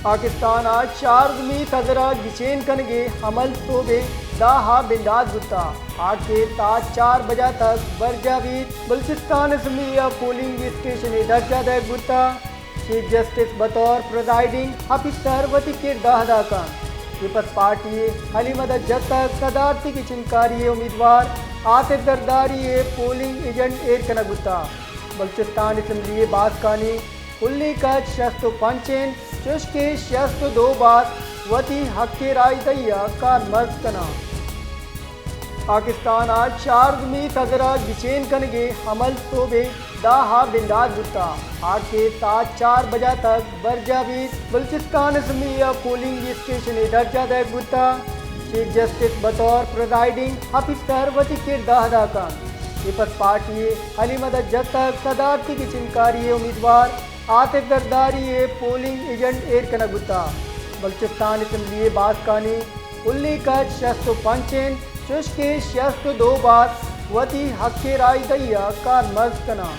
پاکستان ء چارزمی صدر ء گچین کنگے عمل سوبے دہ ء بندات بوتا۔ آ کہ ساعت چار بجا تک برجا بیت۔ بلوچستان اسمبلی ء پولنگ اسٹیشن ء درجہ دئیگ بوتا۔ چیف جسٹس بطور پریزائیڈنگ آفیسر وتی کرد ء ادا کنت۔ پیپلز پارٹی ء علی مدد جتگ صدارتی گچینکاری ء امیدوار آصف زرداری ء پولنگ ایجنٹ ایر کنگ بوتا۔ بلوچستان اسمبلی ء باسکانی کلی کچ شست و پنچ انت، چوشکہ شست و دو باسک وتی حق رائے دہی ء کارمرز کناں۔ پاکستان ء چارزمی صدر ء گچین کنگے عمل سوبے دہ ء بندات بوتا۔ آ کہ ساعت چار بجا تک برجا بیت۔ بلوچستان اسمبلی ء پولنگ اسٹیشن ء درجہ دئیگ بوتا۔ چیف جسٹس بطور پریزائیڈنگ آفیسر وتی کرد ء ادا کنت۔ پیپلز پارٹی ء علی مدد جتگ صدارتی گچینکاری ء امیدوار آصف زرداری ء پولنگ ایجنٹ ایر کنگ بوتا۔ بلوچستان اسمبلی ء باسکانی کلی کچ شست و پنچ انت، چوشکہ شست و دو باسک وتی حق رائے دہی ء کارمرز کناں۔